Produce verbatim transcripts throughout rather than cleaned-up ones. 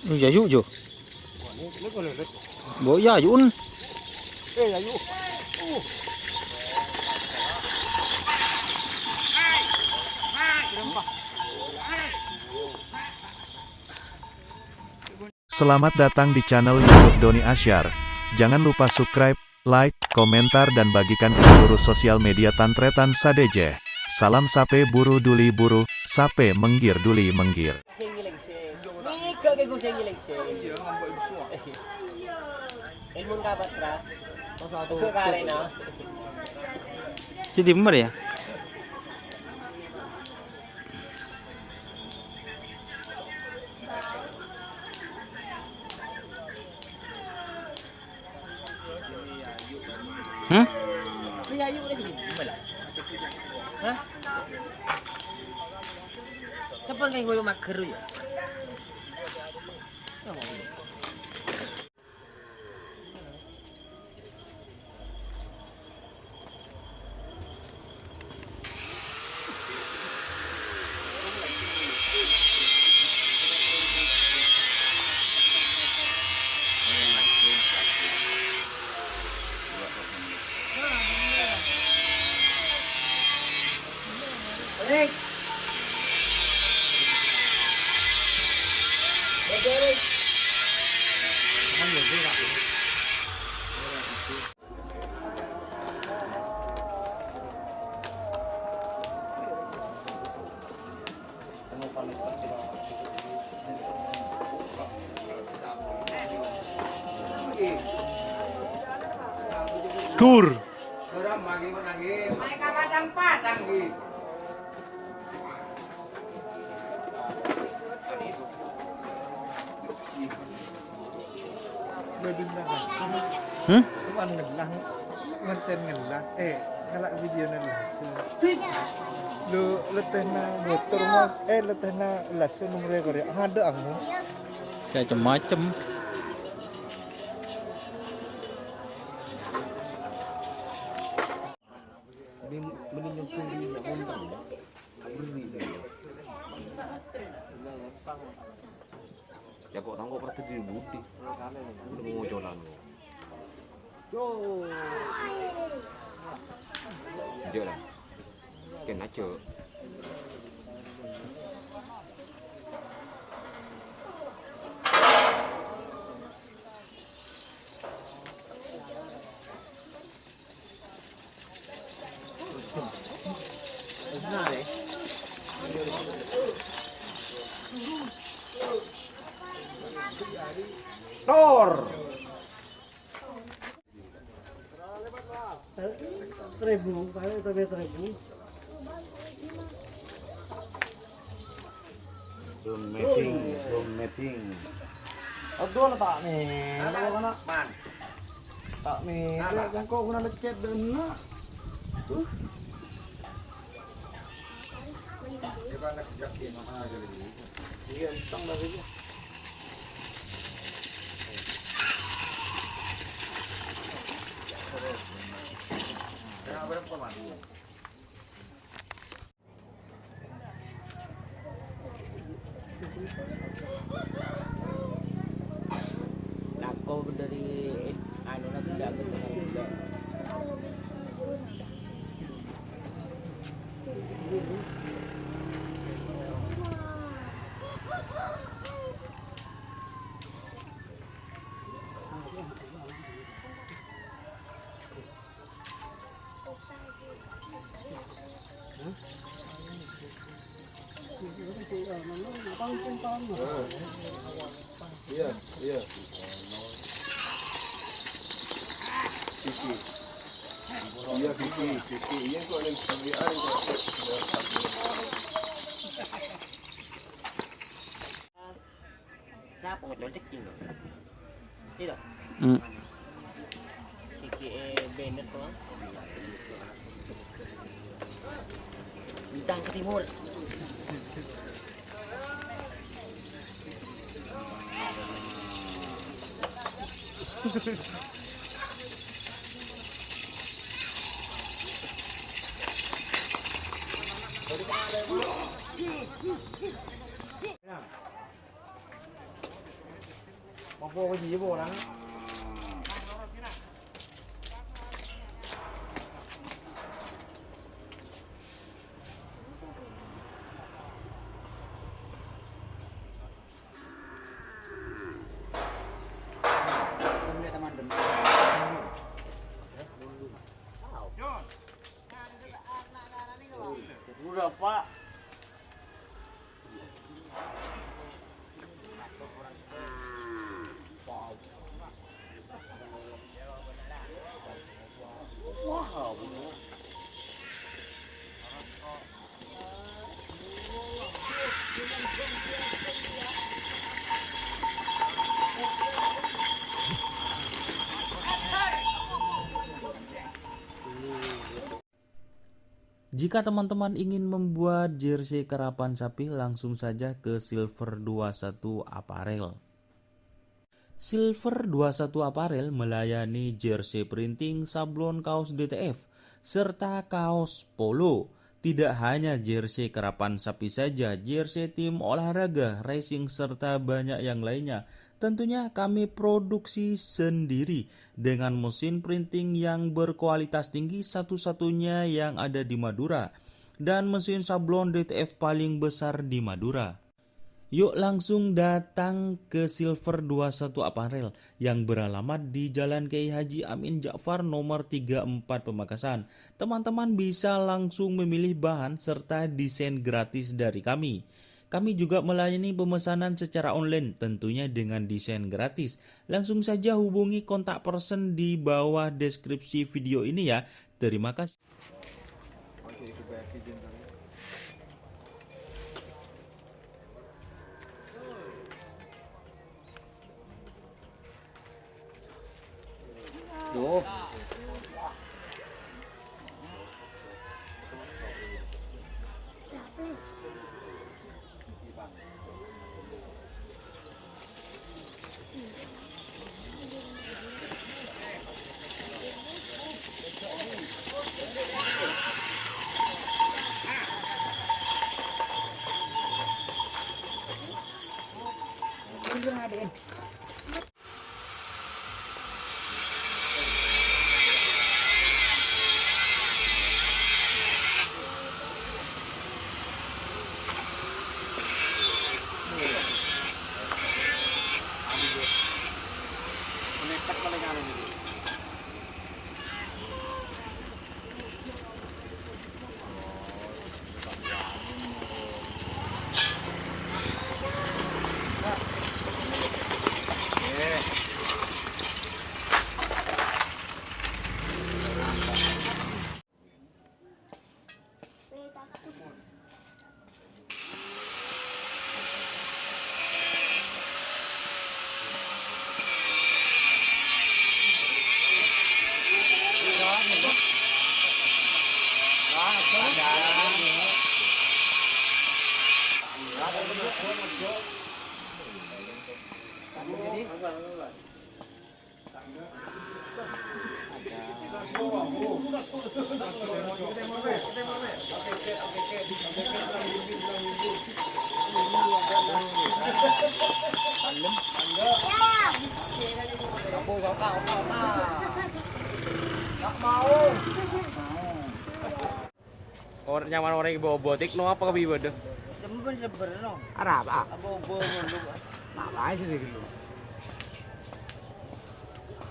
Oh, ya, yuk, Jo. Bo, ya, yun. Selamat datang di channel YouTube Doni Asyar. Jangan lupa subscribe, like, komentar, dan bagikan ke seluruh sosial media tan-tarètan sadhâjâ. Salam sapè buru duli buru, sapè mèngghir duli mèngghir. Sing ngeleng sing. Ngiga ke gue sing ngeleng sing. Ilmu kapat, Ra. Gue karena. Jadi bener ya? Hmm? Iya, yuk, udah sini. Gimana? Hah? Siapa yang gue mager ya? Dur. Hmm? Tuan ngellang, ngonten ngellang, eh, ngelak video ngellang. Lu letena motor mo, eh, letena lasso nomornya kore, ada angmu. Macem-macem. Ini mending nyusul di Jakarta. Ya kok tangkok pernah di budi. Udah mau jalan lo. Enggak lah. Ken aja. Tor. Seribu, paling sampai seribu. Zoom mapping, zoom mapping. Aduh, tak nih, man. Tak nih, jangko guna lecet dena. Uh. Iya, entong dari dia. Kenapa, Pak? Nako dari anu lagi dah. Iya, iya. Iya, Vicky, Vicky. Iya, kok yang sambian kok. Sapa ngecolok cing, lho? Iya, lho. Hmm. Siki, eh, bener, to. Bintang ke timur. Udah, Pak. Jika teman-teman ingin membuat jersey karapan sapi, langsung saja ke Silver dua satu Apparel. Silver dua satu Apparel melayani jersey printing, sablon kaos D T F, serta kaos polo. Tidak hanya jersey karapan sapi saja, jersey tim olahraga, racing, serta banyak yang lainnya. Tentunya kami produksi sendiri dengan mesin printing yang berkualitas tinggi, satu-satunya yang ada di Madura, dan mesin sablon D T F paling besar di Madura. Yuk langsung datang ke Silver dua satu Apparel yang beralamat di Jalan Kiai Haji Amin Ja'far nomor tiga empat Pamekasan. Teman-teman bisa langsung memilih bahan serta desain gratis dari kami. Kami juga melayani pemesanan secara online, tentunya dengan desain gratis. Langsung saja hubungi kontak person di bawah deskripsi video ini ya. Terima kasih. Tuh. Or-, nyaman orèng bâbâ, tik no apa kabbhi bâdâ? Jembun seber no. Arapa? Apa obo ngono? Apa aja deh gitu.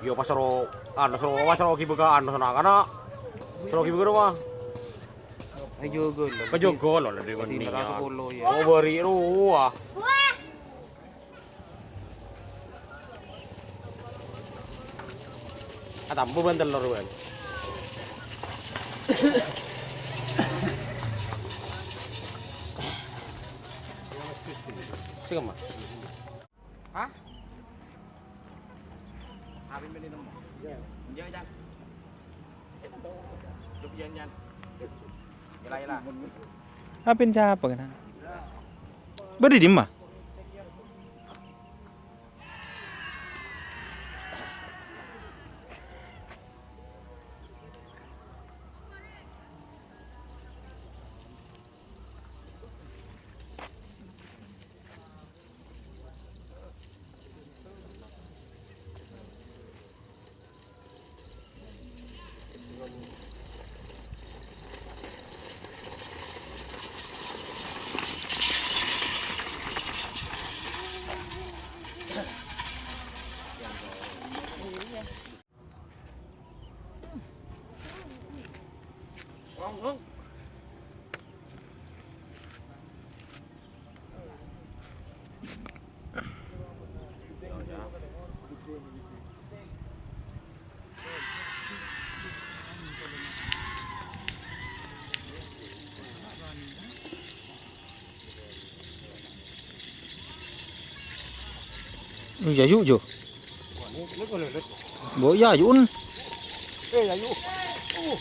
Yo pas ro, anu, ro, pas ro ghi bâgâ, anu, sana kana. Ro ghi bâgâ mah. Ayo gol. Kejogol lho, di Tadi mendingan. Neraka sepuluh, ya. Oh, bari ruwah. Atambu ban telor, ban. Sing, Mas. Hah? Apin bânnè nemmo? Iyâ, Jan. Iyâ, Jan. Yella, yella. Apin sapa kèna? Bâdâ è dimma? Iyâ, yu', Jo. Bo, iyâ, yu'un. Eh, iyâ, yu'. Uh.